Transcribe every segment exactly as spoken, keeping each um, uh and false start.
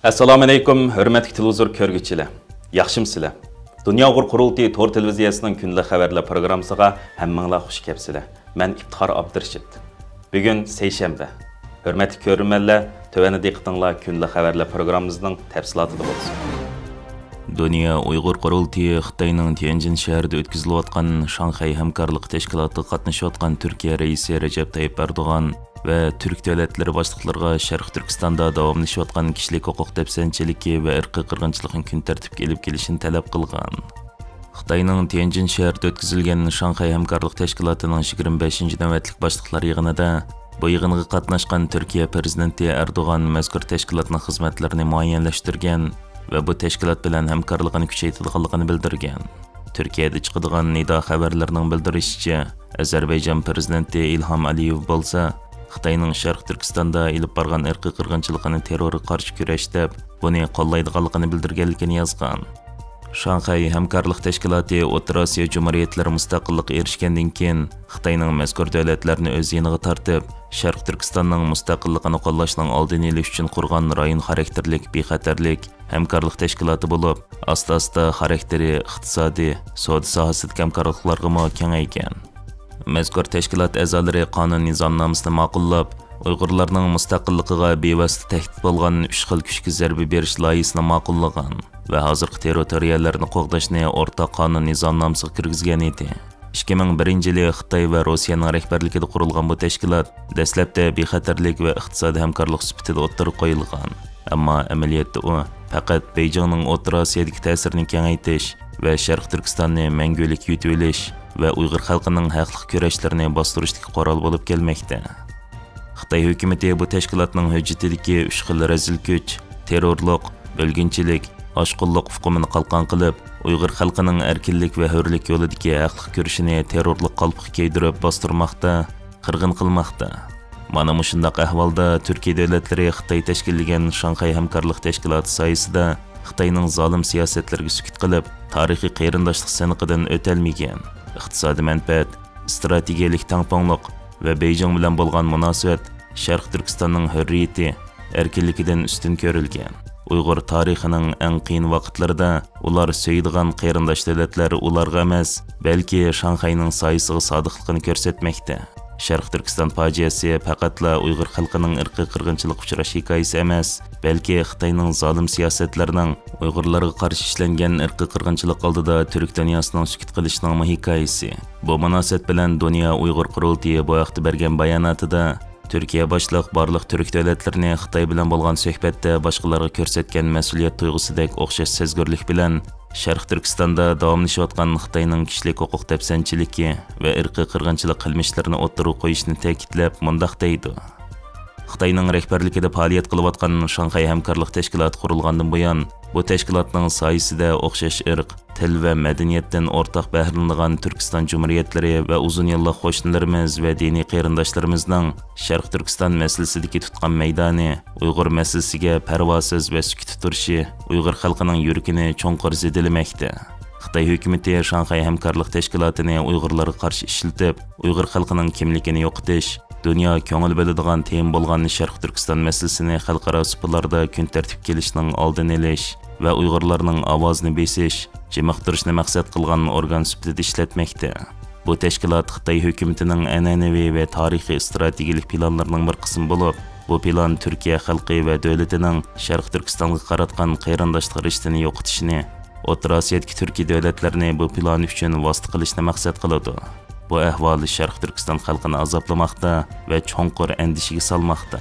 ئەسسالامۇئەلەيكۇم، ھۆرمەتلىك تېلېۋىزور كۆرگۈچىلەر. ياخشىمۇسىلەر؟ دۇنيا ئۇيغۇر قۇرۇلتىيى تور تېلېۋىزىيەسىنىڭ كۈندىلىك خەۋەرلەر پروگراممىسىغا ھەممىڭلار خۇش كەپسىلەر. مەن ئىپتىخار ئابدۇرېشىت. بۈگۈن سەيشەنبە. ھۆرمەتلىك كۆرۈرمەنلەر، تۆۋەندە دىققىتىڭلار كۈندىلىك خەۋەرلەر پروگراممىمىزنىڭ تەپسىلاتىدا بولسۇن. دۇنيا ئۇيغۇر قۇرۇلتىيى خىتاينىڭ تيەنجىن شەھىرىدە ئۆتكۈزۈلۈۋاتقان شاڭخەي ھەمكارلىق تەشكىلاتىغا قاتنىشىۋاتقان تۈركىيە رەئىسى رەجەپ تايىپ ئەردوغان ۋە تۈرك دۆلەتلىرى باشلىقلىرىغا شەرقىي تۈركىستاندا داۋاملىشىۋاتقان كىشىلىك ھوقۇق دەپسەندىچىلىكى ۋە ئىرقىي قىرغىنچىلىقنى كۈن تەرتىپكە ئېلىپ كېلىشنى تەلەپ قىلغان. خىتاينىڭ تيەنجىن شەھىرىدە ئۆتكۈزۈلگەن شاڭخەي ھەمكارلىق تەشكىلاتىنىڭ يىگىرمە بەشىنچى نۆۋەتلىك باشلىقلار يىغىنىدا، بۇ يىغىنغا قاتناشقان تۈركىيە پىرېزىدېنتى ئەردوغان مەزكۇر تەشكىلاتنىڭ خىزمەتلىرىنى مۇئەييەنلەشتۈرگەن ۋە بۇ تەشكىلات بىلەن ھەمكارلىقىنى كۈچەيتىدىغانلىقىنى بىلدۈرگەن. تۈركىيەدە چىقىدىغان نىدا خەۋەرلىرىنىڭ بىلدۈرۈشىچە، ئەزەربەيجان پىرېزىدېنتى ئىلھام ئەلىيېۋ بولسا، خىتاينىڭ شەرقىي تۈركىستاندا ئېلىپ بارغان ئىرقىي قىرغىنچىلىقىنى تېررورغا قارشى كۈرەش دەپ، بۇنى قوللايدىغانلىقىنى بىلدۈرگەنلىكىنى يازغان. شاڭخەي ھەمكارلىق تەشكىلاتى ئوتتۇرا ئاسىيا جۇمھۇرىيەتلىرى مۇستەقىللىققا ئېرىشكەندىن كېيىن، خىتاينىڭ مەزكۇر دۆلەتلەرنى ئۆز يېنىغا تارتىپ، شەرقىي تۈركىستاننىڭ مۇستەقىللىقىنى قوللاشنىڭ ئالدىنى ئېلىش ئۈچۈن قۇرغان رايون خاراكتېرلىك بىخەتەرلىك ھەمكارلىق تەشكىلاتى بولۇپ، ئاستا-ئاستا خاراكتېرى ئىقتىسادىي، سودا ساھەسىدىكى ھەمكارلىقلارغىمۇ كېڭەيگەن. مەزكۇر تەشكىلات ئەزالىرى قانۇن نىزامنامىسىنى ماقۇللاپ، ئۇيغۇرلارنىڭ مۇستەقىللىقىغا بىۋاسىتە تەھدىت بولغان ئۈچ خىل كۈچكە زەربە بېرىش لايىھىسىنى ماقۇللىغان ۋە ھازىرقى تېررىتورىيەلەرنى قوغداشنى ئورتاق قانۇن نىزامنامىسىغا كىرگۈزگەن ئىدى. ئىككى مىڭ بىرىنچى يىلى خىتاي ۋە روسىيەنىڭ رەھبەرلىكىدە قۇرۇلغان بۇ تەشكىلات دەسلەپتە بىخەتەرلىك ۋە ئىقتىسادىي ھەمكارلىق سۈپىتىدە ئوتتۇرىغا قويۇلغان. ئەمما ئەمەلىيەتتە ئۇ پەقەت بېيجىڭنىڭ ئوتتۇرا ئاسىيادىكى تەسىرىنى كېڭەيتىش ۋە شەرقىي تۈركىستاننى مەڭگۈلۈك يۇتۇۋېلىش ۋە ئۇيغۇر خەلقىنىڭ ھەقلىق كۈرەشلىرىنى باستۇرۇشتىكى قورال بولۇپ كەلمەكتە. خىتاي ھۆكۈمىتى بۇ تەشكىلاتنىڭ ھۆججىتىدىكى ئۈچ خىل رەزىل كۈچ، تېررورلۇق، بۆلگۈنچىلىك، ئاشقۇنلۇق ئۇقۇمىنى قالقان قىلىپ، ئۇيغۇر خەلقىنىڭ ئەركىنلىك ۋە ھۆرلۈك يولىدىكى ھەقلىق كۈرىشىنى تېررورلۇق قالپىغا كىيدۈرۈپ باستۇرماقتا، قىرغىن قىلماقتا. مانا مۇشۇنداق ئەھۋالدا تۈركىي دۆلەتلىرى خىتاي تەشكىللىگەن شاڭخەي ھەمكارلىق تەشكىلاتى سايىسىدا خىتاينىڭ زالىم سىياسەتلىرىگە سۈكۈت قىلىپ، تارىخىي قېرىنداشلىق سىنىقىدىن ئۆتەلمىگەن. ئىقتىسادىي مەنپەئەت، ئىستراتېگىيەلىك تەڭپۇڭلۇق ۋە بېيجىڭ بىلەن بولغان مۇناسىۋەت شەرقىي تۈركىستاننىڭ ھۆررىيىتى، ئەركىنلىكىدىن ئۈستۈن كۆرۈلگەن. ئۇيغۇر تارىخىنىڭ ئەڭ قىيىن ۋاقىتلىرىدا ئۇلار سۆيىدىغان قېرىنداش دۆلەتلەر ئۇلارغا ئەمەس، بەلكى شاڭخەينىڭ سايىسىغا سادىقلىقىنى كۆرسەتمەكتە. شەرقىي تۈركىستان پاجىئەسى پەقەتلا ئۇيغۇر خەلقىنىڭ ئىرقىي قىرغىنچىلىققا ئۇچراش ھېكايىسى ئەمەس، بەلكى خىتاينىڭ زالىم سىياسەتلىرىنىڭ ئۇيغۇرلارغا قارشى ئىشلەنگەن ئىرقىي قىرغىنچىلىق ئالدىدا تۈرك دۇنياسىنىڭ سۈكۈت قىلىشىنىڭمۇ ھېكايىسى. بۇ مۇناسىۋەت بىلەن دۇنيا ئۇيغۇر قۇرۇلتىيى بۇ ھەقتە بەرگەن باياناتىدا، تۈركىيە باشلىق بارلىق تۈرك دۆلەتلىرىنى خىتاي بىلەن بولغان سۆھبەتتە باشقىلارغا كۆرسەتكەن مەسئۇلىيەت تۇيغۇسىدەك ئوخشاش سەزگۈرلۈك بىلەن، شەرقىي تۈركىستاندا داۋاملىشىۋاتقان خىتاينىڭ كىشىلىك ھوقۇق دەپسەندىچىلىكى ۋە ئىرقىي قىرغىنچىلىق قىلمىشلىرىنى ئوتتۇرىغا قويۇشىنى تەكىتلەپ، مۇنداق دەيدۇ: خىتاينىڭ رەھبەرلىكىدە پائالىيەت قىلىۋاتقان شاڭخەي ھەمكارلىق تەشكىلاتى قۇرۇلغاندىن بۇيان، بۇ تەشكىلاتنىڭ سايىسىدە ئوخشاش ئىرق، تىل ۋە مەدەنىيەتتىن ئورتاق بەھرىلىنىدىغان تۈركىستان جۇمھۇرىيەتلىرى ۋە ئۇزۇن يىللىق قوشنىلىرىمىز ۋە دىنىي قېرىنداشلىرىمىزنىڭ شەرقىي تۈركىستان مەسىلىسىدىكى تۇتقان مەيدانى، ئۇيغۇر مەسىلىسىگە پەرۋاسىز ۋە سۈكۈتتە تۇرۇشى ئۇيغۇر خەلقىنىڭ يۈرىكىنى چوڭقۇر زېدىلىمەكتە. خىتاي ھۆكۈمىتى شاڭخەي ھەمكارلىق تەشكىلاتىنى ئۇيغۇرلارغا قارشى ئىشلىتىپ، ئۇيغۇر خەلقىنىڭ كىملىكىنى يوقىتىش، دۇنيا كۆڭۈل بۆلىدىغان تېما بولغان شەرقىي تۈركىستان مەسىلىسىنى خەلقئارا سۇپىلاردا كۈن تەرتىپكە كېلىشنىڭ ئالدىنى ئېلىش ۋە ئۇيغۇرلارنىڭ ئاۋازىنى بېسىش، جىمىقتۇرۇشنى مەقسەت قىلغان ئورگان سۈپىتىدە ئىشلەتمەكتە. بۇ تەشكىلات خىتاي ھۆكۈمىتىنىڭ ئەنئەنىۋى ۋە تارىخىي ئىستراتېگىيەلىك پىلانلىرىنىڭ بىر قىسمى بولۇپ، بۇ پىلان تۈركىيە خەلقى ۋە دۆلىتىنىڭ شەرقىي تۈركىستانغا قاراتقان قېرىنداشلىق رىشتىنى يوقىتىشىنى، ئوتتۇرا ئاسىيادىكى تۈركىي دۆلەتلەرنى بۇ پىلان ئۈچۈن ۋاسىتە قىلىشنى مەقسەت قىلىدۇ. بۇ ئەھۋال شەرقىي تۈركىستان خەلقىنى ئازابلىماقتا ۋە چوڭقۇر ئەندىشىگە سالماقتا.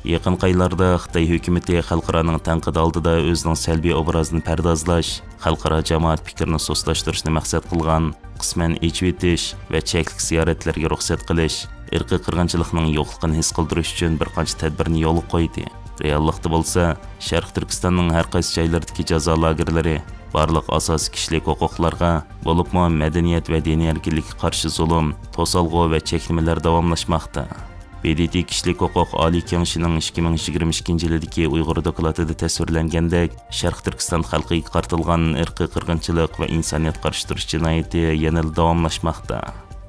يېقىنقى ئايلاردا خىتاي ھۆكۈمىتى خەلقئارانىڭ تەنقىدى ئالدىدا ئۆزىنىڭ سەلبىي ئوبرازىنى پەردازلاش، خەلقئارا جامائەت پىكرىنى سۇسلاشتۇرۇشنى مەقسەت قىلغان قىسمەن ئېچىۋېتىش ۋە چەكلىك زىيارەتلەرگە رۇخسەت قىلىش، ئىرقىي قىرغىنچىلىقنىڭ يوقلۇقىنى ھېس قىلدۇرۇش ئۈچۈن بىر قانچە تەدبىرنى يولغا قويدى. رېئاللىقتا بولسا، شەرقىي تۈركىستاننىڭ ھەر قايسى جايلىرىدىكى جازا لاگېرلىرى، بارلىق ئاساسىي كىشىلىك ھوقۇقلارغا، بولۇپمۇ مەدەنىيەت ۋە دىنىي ئەركىنلىككە قارشى زۇلۇم، توسالغۇ ۋە چەكلىمىلەر داۋاملاشماقتا. ب د ت كىشىلىك ھوقۇق ئالىي كېڭىشىنىڭ ئىككى مىڭ يىگىرمە ئىككىنچى يىلىدىكى ئۇيغۇر دوكلاتىدا تەسۋىرلەنگەندەك، شەرقىي تۈركىستان خەلقىگە قارىتىلغان ئىرقىي قىرغىنچىلىق ۋە ئىنسانىيەتكە قارشى تۇرۇش جىنايىتى يەنىلا داۋاملاشماقتا.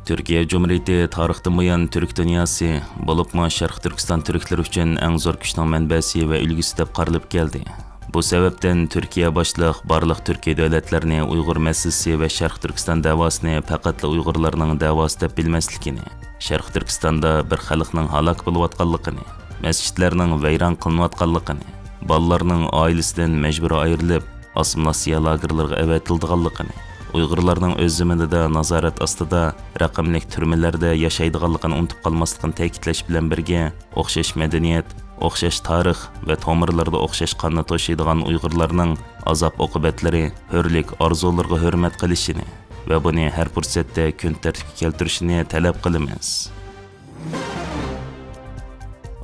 تۈركىيە جۇمھۇرىيىتى تارىختىن بۇيان تۈرك دۇنياسى، بولۇپمۇ شەرقىي تۈركىستان تۈركلىرى ئۈچۈن ئەڭ زور كۈچنىڭ مەنبەسى ۋە ئۈلگىسى دەپ قارىلىپ كەلدى. بۇ سەۋەبتىن تۈركىيە باشلىق بارلىق تۈركىي دۆلەتلەرنى ئۇيغۇر مەسىلىسى ۋە شەرقىي تۈركىستان دەۋاسىنى پەقەتلا ئۇيغۇرلارنىڭ دەۋاسى دەپ بىلمەسلىكىنى، شەرقىي تۈركىستاندا بىر خەلقنىڭ ھالاك بولۇۋاتقانلىقىنى، مەسچىتلەرنىڭ ۋەيران قىلىنىۋاتقانلىقىنى، بالىلارنىڭ ئائىلىسىدىن مەجبۇرىي ئايرىلىپ، ئاسسىمىلياتسىيە لاگېرلىرىغا ئەۋەتىلىدىغانلىقىنى، ئۇيغۇرلارنىڭ ئۆز زېمىنىدا نازارەت ئاستىدا رەقەملىك تۈرمىلەردە ياشايدىغانلىقىنى ئۇنتۇپ قالماسلىقىنى تەكىتلەش بىلەن بىرگە، ئوخشاش مەدەنىيەت، ئوخشاش تارىخ ۋە تومۇرلىرىدا ئوخشاش قاننى توشۇيدىغان ئۇيغۇرلارنىڭ ئازاب-ئوقۇبەتلىرى، ھۆرلۈك ئارزۇلىرىغا ھۆرمەت قىلىشىنى ۋە بۇنى ھەر پۇرسەتتە كۈن تەرتىپكە كەلتۈرۈشىنى تەلەپ قىلىمىز.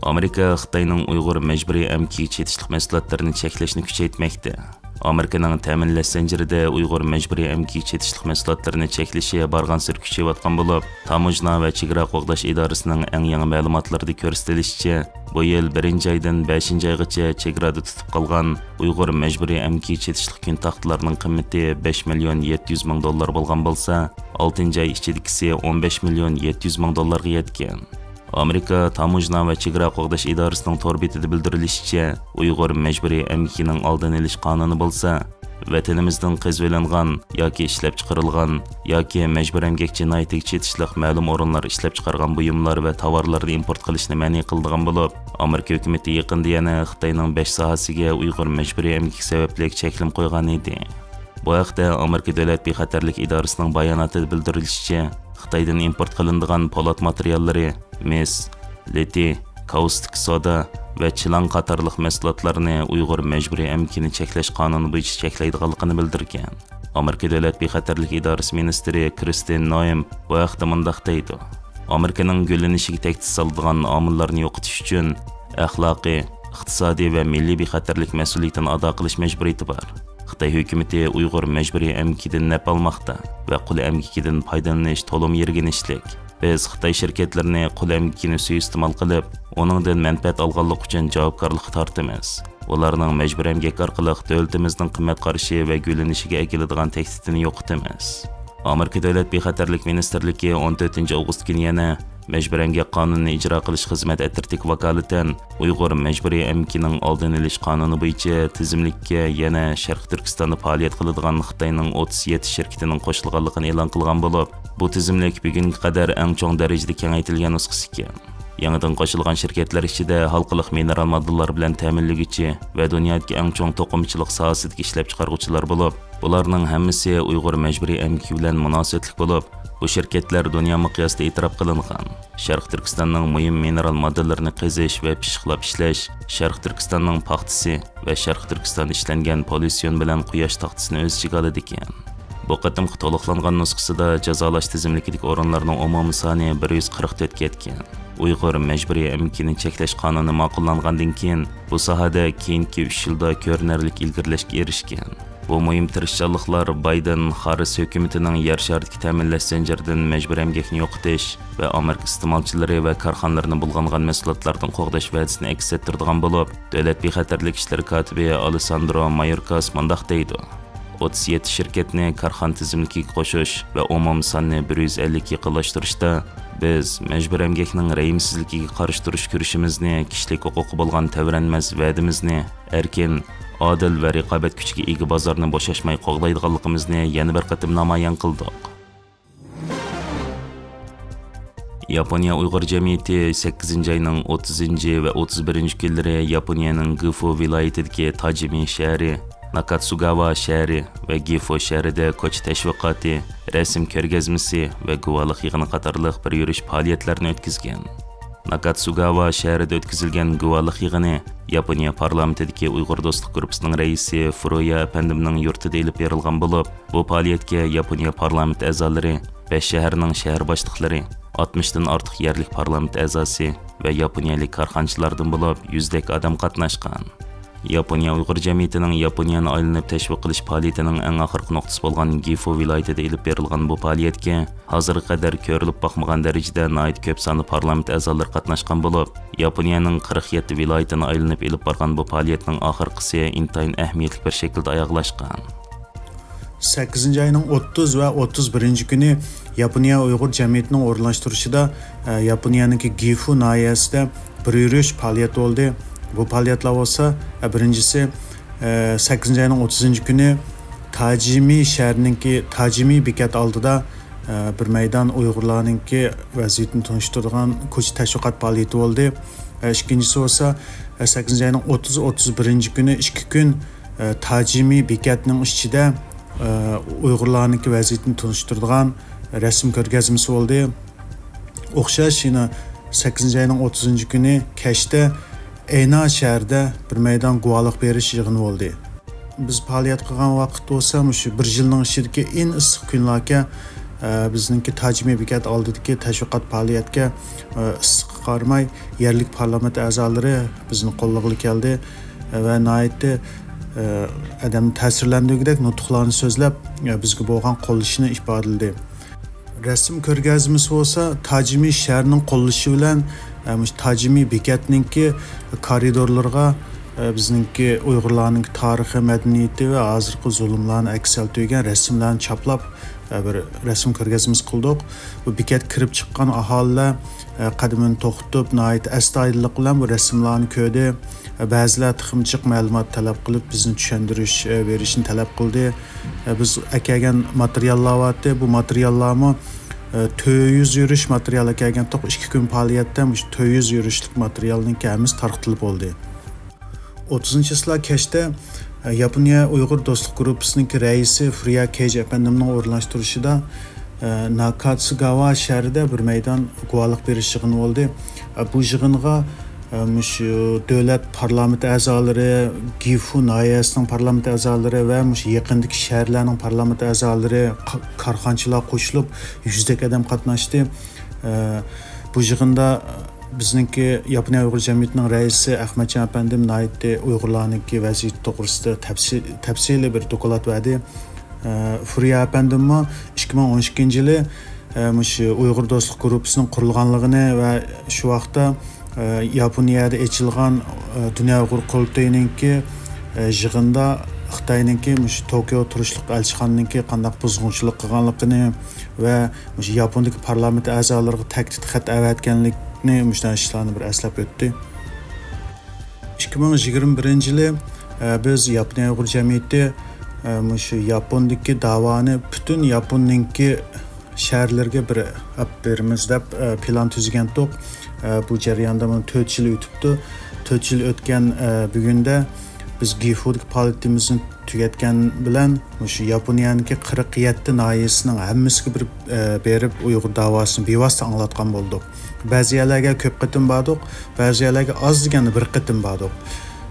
ئامېرىكا خىتاينىڭ ئۇيغۇر مەجبۇرىي ئەمگىكىگە چېتىشلىق مەھسۇلاتلىرىنى چەكلەشنى كۈچەيتمەكتە. ئامېرىكىنىڭ تەمىنلەش زەنجىرىدە ئۇيغۇر مەجبۇرىي ئەمگىكىگە چېتىشلىق مەھسۇلاتلىرىنى چەكلىشى بارغانسېرى كۈچىيىۋاتقان بولۇپ، تاموژنا ۋە چېگرا قوغداش ئىدارىسىنىڭ ئەڭ يېڭى مەلۇماتلىرىدا كۆرسىتىلىشىچە، بۇ يىل بىرىنچى ئايدىن بەشىنچى ئايغىچە چېگرادا تۇتۇپ قالغان ئۇيغۇر مەجبۇرىي ئەمگىكىگە چېتىشلىق كۈن تاختىلارنىڭ قىممىتى بەش مىليون يەتتە يۈز مىڭ دوللار بولغان بولسا، ئالتىنچى ئاي ئىچىدىكىسى ئون بەش مىليون يەتتە يۈز مىڭ دوللارغا يەتكەن. ئامېرىكا تاموژنا ۋە چېگرا قوغداش ئىدارىسىنىڭ تور بېتىدە بىلدۈرۈلۈشىچە، ئۇيغۇر مەجبۇرىي ئەمگىكىنىڭ ئالدىنى ئېلىش قانۇنى بولسا، ۋەتىنىمىزدىن قېزىۋېلىنغان ياكى ئىشلەپچىقىرىلغان ياكى مەجبۇرىي ئەمگەك جىنايىتىگە چېتىشلىق مەلۇم ئورۇنلار ئىشلەپچىقارغان بۇيۇملار ۋە تاۋارلارنى ئىمپورت قىلىشنى مەنئى قىلىدىغان بولۇپ، ئامېرىكا ھۆكۈمىتى يېقىندا يەنە خىتاينىڭ بەش ساھەسىگە ئۇيغۇر مەجبۇرىي ئەمگىكى سەۋەبلىك چەكلىمە قويغان ئىدى. بۇ ھەقتە ئامېرىكا دۆلەت بىخەتەرلىك ئىدارىسىنىڭ باياناتىدا بىلدۈرۈلۈشىچە، خىتايدىن ئىمپورت قىلىنىدىغان پولات ماتېرىياللىرى مىس، لىتىي، كاۋستىك سودا ۋە چىلاڭ قاتارلىق مەھسۇلاتلارنى ئۇيغۇر مەجبۇرىي ئەمگىكىنى چەكلەش قانۇنى بويىچە چەكلەيدىغانلىقىنى بىلدۈرگەن. ئامېرىكا دۆلەت بىخەتەرلىك ئىدارىسى مىنىستىرى كىرستىن نويم بۇ ھەقتە مۇنداق دەيدۇ: ئامېرىكىنىڭ گۈللىنىشىگە تەھدىت سالىدىغان ئامىللارنى يوقىتىش ئۈچۈن ئەخلاقىي، ئىقتىسادىي ۋە مىللىي بىخەتەرلىك مەسئۇلىيىتىنى ئادا قىلىش مەجبۇرىيىتى بار. خىتاي ھۆكۈمىتى ئۇيغۇر مەجبۇرىي ئەمگىكىدىن نەپ ئالماقتا ۋە قۇل ئەمگىكىدىن پايدىلىنىش تولىمۇ يىرگىنچلىك. بىز خىتاي شىركەتلىرىنى قۇل ئەمگىكىنى سۇيىئىستېمال قىلىپ، ئۇنىڭدىن مەنپەئەت ئالغانلىقى ئۈچۈن جاۋابكارلىققا تارتىمىز. ئۇلارنىڭ مەجبۇرىي ئەمگەك ئارقىلىق دۆلىتىمىزنىڭ قىممەت قارىشى ۋە گۈللىنىشىگە ئەكېلىدىغان تەھدىتىنى يوقىتىمىز. ئامېرىكا دۆلەت بىخەتەرلىك مىنىستىرلىكى ئون تۆتىنچى ئاۋغۇست كۈنى يەنە مەجبۇرىي ئەمگەك قانۇنىنى ئىجرا قىلىش خىزمەت ئەترىتىگە ۋاكالىتەن ئۇيغۇر مەجبۇرىي ئەمگىكىنىڭ ئالدىنى ئېلىش قانۇنى بويىچە تىزىملىككە يەنە شەرقىي تۈركىستاندا پائالىيەت قىلىدىغان خىتاينىڭ ئوتتۇز يەتتە شىركىتىنىڭ قوشۇلغانلىقىنى ئېلان قىلغان بولۇپ، بۇ تىزىملىك بۈگۈنگە قەدەر ئەڭ چوڭ دەرىجىدە كېڭەيتىلگەن نۇسخىسى ئىكەن. يېڭىدىن قوشۇلغان شىركەتلەر ئىچىدە ھالقىلىق مىنېرال ماددىلار بىلەن تەمىنلىگۈچى ۋە دۇنيادىكى ئەڭ چوڭ توقۇمىچىلىق ساھەسىدىكى ئىشلەپچىقارغۇچىلار بولۇپ، بۇلارنىڭ ھەممىسى ئۇيغۇر مەجبۇرىي ئەمگىكى بىلەن مۇناسىۋەتلىك بولۇپ، بۇ شىركەتلەر دۇنيا مىقياسىدا ئېتىراپ قىلىنغان شەرقىي تۈركىستاننىڭ مۇھىم مىنېرال ماددىلىرىنى قېزىش ۋە پىششىقلاپ ئىشلەش، شەرقىي تۈركىستاننىڭ پاختىسى ۋە شەرقىي تۈركىستاندا ئىشلەنگەن پولىسيون بىلەن قۇياش تاختىسىنى ئۆز ئىچىگە ئالىدىكەن. بۇ قېتىمقى تولۇقلانغان نۇسخىسىدا جازالاش تىزىملىكىدىكى ئورۇنلارنىڭ ئومۇمىي سانى بىر يۈز قىرىق تۆتكە يەتكەن. ئۇيغۇر مەجبۇرىي ئەمگىكىنى چەكلەش قانۇنى ماقۇللانغاندىن كېيىن، بۇ ساھەدە كېيىنكى ئۈچ يىلدا كۆرۈنەرلىك ئىلگىرىلەشكە ئېرىشكەن. بۇ مۇھىم تىرىشچانلىقلار بايدېن خاررىس ھۆكۈمىتىنىڭ يەر شارىدىكى تەمىنلەش زەنجىرىدىن مەجبۇرىي ئەمگەكنى يوقىتىش ۋە ئامېرىكا ئىستېمالچىلىرى ۋە كارخانىلىرىنى بۇلغانغان مەھسۇلاتلاردىن قوغداش ۋەدىسىنى ئەكس ئەتتۈرىدىغان بولۇپ، دۆلەت بىخەتەرلىك ئىشلىرى كاتىپى ئالېساندرو مايوركاس مۇنداق دەيدۇ: ئوتتۇز يەتتە شىركەتنى كارخانا تىزىملىكىگە قوشۇش ۋە ئومۇمىي ساننى بىر يۈز ئەللىككە يېقىنلاشتۇرۇشتا، بىز مەجبۇرىي ئەمگەكنىڭ رەھىمسىزلىكىگە قارشى تۇرۇش كۈرىشىمىزنى، كىشىلىك ھوقۇققا بولغان تەۋرەنمەس ۋەدىمىزنى، ئەركىن، ئادىل ۋە رىقابەت كۈچىگە ئىگە بازارنى بوشاشماي قوغدايدىغانلىقىمىزنى يەنە بىر قېتىم نامايان قىلدۇق. ياپونىيە ئۇيغۇر جەمئىيىتى سەككىزىنچى ئاينىڭ ئوتتۇزىنچى ۋە ئوتتۇز بىرىنچى كۈنلىرى ياپونىيەنىڭ گىفۇ ۋىلايىتىدىكى تاجىمى شەھىرى، ناكاتسۇگاۋا شەھىرى ۋە گىفۇ شەھىرىدە كوچا تەشۋىقاتى، رەسىم كۆرگەزمىسى ۋە گۇۋاھلىق يىغىنى قاتارلىق بىر يۈرۈش پائالىيەتلەرنى ئۆتكۈزگەن. ناكاتسۇگاۋا شەھىرىدە ئۆتكۈزۈلگەن گۇۋاھلىق يىغىنى ياپونىيە پارلامېنتىدىكى ئۇيغۇر دوستلۇق گۇرۇپپىسىنىڭ رەئىسى فۇرۇيا ئەپەندىمنىڭ يۇرتىدا ئېلىپ بېرىلغان بولۇپ، بۇ پائالىيەتكە ياپونىيە پارلامېنت ئەزالىرى، بەش شەھەرنىڭ شەھەر باشلىقلىرى، ئاتمىشتىن ئارتۇق يەرلىك پارلامېنت ئەزاسى ۋە ياپونىيەلىك كارخانىچىلاردىن بولۇپ يۈزدەك ئادەم قاتناشقان. ياپونىيە ئۇيغۇر جەمئىيىتىنىڭ ياپونىيەنى ئايلىنىپ تەشۋىق قىلىش پائالىيىتىنىڭ ئەڭ ئاخىرقى نۇقتىسى بولغان گىفۇ ۋىلايىتىدە ئېلىپ بېرىلغان بۇ پائالىيەتكە ھازىرغا قەدەر كۆرۈلۈپ باقمىغان دەرىجىدە ناھايىتى كۆپ ساندا پارلامېنت ئەزالىرى قاتناشقان بولۇپ، ياپونىيەنىڭ قىرىق يەتتە ۋىلايىتىنى ئايلىنىپ ئېلىپ بارغان بۇ پائالىيەتنىڭ ئاخىرقىسى ئىنتايىن ئەھمىيەتلىك بىر شەكىلدە ئاياغلاشقان. سەككىزىنچى ئاينىڭ ئوتتۇز ۋە ئوتتۇز بىرىنچى كۈنى ياپونىيە ئۇيغۇر جەمئىيىتىنىڭ ئورۇنلاشتۇرۇشىدا، ئە، ياپونىيەنىڭكى گىفۇ ناھىيەسىدە بىر يۈرۈش پائالىيەت بولدى. بۇ پائالىيەتلەر بولسا، ئە، بىرىنچىسى، ئە، سەككىزىنچى ئاينىڭ ئوتتۇزىنچى كۈنى تاجىمى شەھىرىنىڭكى تاجىمى بېكەت ئالدىدا، ئە، بىر مەيدان ئۇيغۇرلارنىڭكى ۋەزىيىتىنى تونۇشتۇرىدىغان كوچا تەشۋىقات پائالىيىتى بولدى. ئە، ئىككىنچىسى بولسا، ئە، سەككىزىنچى ئاينىڭ ئوتتۇز، ئوتتۇز بىرىنچى كۈنى ئىككى كۈن، ئە، تاجىمى بېكەتنىڭ ئىچىدە، ئە، ئۇيغۇرلارنىڭكى ۋەزىيىتىنى تونۇشتۇرىدىغان رەسىم كۆرگەزمىسى بولدى. ئوخشاش يەنە سەككىزىنچى ئاينىڭ ئوتتۇزىنچى كۈنى كەچتە ئەينا شەھىرىدە بىر مەيدان گۇۋاھلىق بېرىش يىغىنى بولدى. بىز پائالىيەت قىلغان ۋاقىت بولسا مۇشۇ بىر يىلنىڭ ئىچىدىكى ئەڭ ئىسسىق كۈنلەركەن. ئە، بىزنىڭكى تاجىمى بېكەت ئالدىدىكى تەشۋىقات پائالىيەتكە، ئە، ئىسسىققا قارىماي يەرلىك پارلامېنت ئەزالىرى بىزنى قوللىغىلى كەلدى، ئە، ۋە ناھايىتى، ئە، ئادەمنى تەسىرلەندۈرگۈدەك نۇتۇقلارنى سۆزلەپ، ئە، بىزگە بولغان قوللىشىنى ئىپادىلىدى. رەسىم كۆرگەزمىسى بولسا تاجىمى شەھىرىنىڭ قوللىشى بىلەن، ئە، مۇشۇ تاجىمى بېكەتنىڭكى كارىدورلىرىغا، ئە، بىزنىڭكى ئۇيغۇرلارنىڭكى تارىخى، مەدەنىيىتى ۋە ھازىرقى زۇلۇملارنى ئەكس ئەتتۈرگەن رەسىملەرنى چاپلاپ، ئە، بىر رەسىم كۆرگەزمىسى قىلدۇق. بۇ بېكەتكە كىرىپ چىققان ئاھالىلەر، ئە، قەدىمىنى توختىتىپ، ناھايىتى ئەستايىدىللىق بىلەن بۇ رەسىملەرنى كۆردى. ئە، بەزىلەر تېخىمۇ جىق مەلۇمات تەلەپ قىلىپ، بىزنى چۈشەندۈرۈش، ئە، بېرىشنى تەلەپ قىلدى. ئە، بىز ئەكەلگەن ماتېرىياللار بارتى. بۇ ماتېرىياللارمۇ، ئە، تۆت يۈز يۈرۈش ماتېرىيال ئەكەلگەنتۇق. ئىككى كۈن پائالىيەتتە مۇشۇ تۆت يۈز يۈرۈشلۈك ماتېرىيالنىڭكى ھەممىسى تارقىتىلىپ بولدى. ئوتتۇزىنچى چىسلا كەچتە، ئە، ياپونىيە ئۇيغۇر دوستلۇق گۇرۇپپىسىنىڭكى رەئىسى فۇريا كېيجى ئەپەندىمنىڭ ئورۇنلاشتۇرۇشىدا، ئە، ناكاتسۇگاۋا شەھىرىدە بىر مەيدان گۇۋاھلىق بېرىش يىغىنى بولدى. ئە، بۇ يىغىنغا، ئە، مۇشۇ دۆلەت پارلامېنت ئەزالىرى، گىفۇ ناھىيەسىنىڭ پارلامېنت ئەزالىرى ۋە مۇشۇ يېقىندىكى شەھەرلەرنىڭ پارلامېنت ئەزالىرى، قا-، كارخانىچىلار قوشۇلۇپ، يۈزدەك ئادەم قاتناشتى. ئە، بۇ يىغىندا بىزنىڭكى ياپونىيە ئۇيغۇر جەمئىيىتىنىڭ رەئىسى ئەخمەتجان ئەپەندىم ناھايىتى ئۇيغۇرلارنىڭكى ۋەزىيىتى توغرىسىدا تەپسى-، تەپسىلىي بىر دوكلات بەردى. ئە، فۇريا ئەپەندىممۇ ئىككى مىڭ ئون ئىككىنچى يىلى، ئە، مۇشۇ ئۇيغۇر دوستلۇق گۇرۇپپىسىنىڭ قۇرۇلغانلىقىنى ۋە شۇ ۋاقىتتا، ئە، ياپونىيەدە ئېچىلغان، ئە، دۇنيا ئۇيغۇر قۇرۇلتىيىنىڭكى، ئە، يىغىنىدا خىتاينىڭكى مۇشۇ توكيو تۇرۇشلۇق ئەلچىخانىنىڭكى قانداق بۇزغۇنچىلىق قىلغانلىقىنى ۋە مۇشۇ ياپوندىكى پارلامېنت ئەزالىرىغا تەھدىت خەت ئەۋەتكەنلىكنى، مۇشۇنداق ئىشلارنى بىر ئەسلەپ ئۆتتى. ئىككى مىڭ يىگىرمە بىرىنچى يىلى، ئە، بىز ياپونىيە ئۇيغۇر جەمئىيىتى، ئە، مۇشۇ ياپوندىكى داۋانى پۈتۈن ياپوننىڭكى شەھەرلىرىگە بىر ئەپ بېرىمىز دەپ، ئە، پىلان تۈزگەنتۇق. ئە، بۇ جەرياندا مانا تۆت يىل ئۆتۈپتۇ. تۆت يىل ئۆتكەن، ئە، بۈگۈندە بىز گىفۇدىكى پائالىيىتىمىزنى تۈگەتكەن بىلەن مۇشۇ ياپونىيەنىڭكى قىرىق يەتتە ناھىيەسىنىڭ ھەممىسىگە بىر، ئە، بېرىپ ئۇيغۇر داۋاسىنى بىۋاسىتە ئاڭلاتقان بولدۇق. بەزى يەرلەرگە كۆپ قېتىم باردۇق، بەزى يەرلەرگە ئاز دېگەندە بىر قېتىم باردۇق.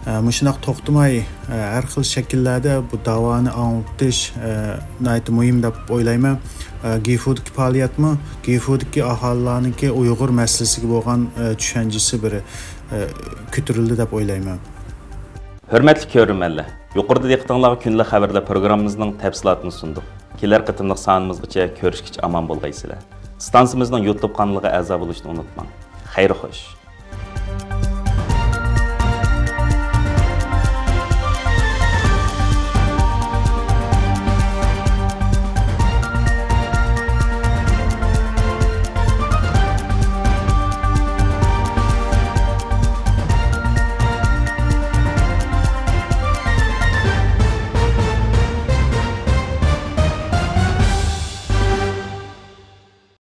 ئە، مۇشۇنداق توختىماي، ئە، ھەر خىل شەكىللەردە بۇ داۋانى ئاڭلىتىش، ئە، ناھايىتى مۇھىم دەپ ئويلايمەن. ئە، گىفۇدىكى پائالىيەتمۇ، گىفۇدىكى ئاھالىلەرنىڭكى ئۇيغۇر مەسىلىسىگە بولغان، ئە، چۈشەنچىسى بىر، ئە، كۆتۈرۈلدى دەپ ئويلايمەن. ھۆرمەتلىك كۆرۈرمەنلەر، يۇقىرىدا دىققىتىڭلارغا كۈندىلىك خەۋەرلەر پروگراممىمىزنىڭ تەپسىلاتىنى سۇندۇق. كېلەر قېتىملىق سانىمىزغىچە كۆرۈشكىچە ئامان بولغايسىلەر. ئىستانسىمىزنىڭ يۇتۇب قانىلىغا ئەزا بولۇشنى ئۇنتۇماڭ. خەير خوش.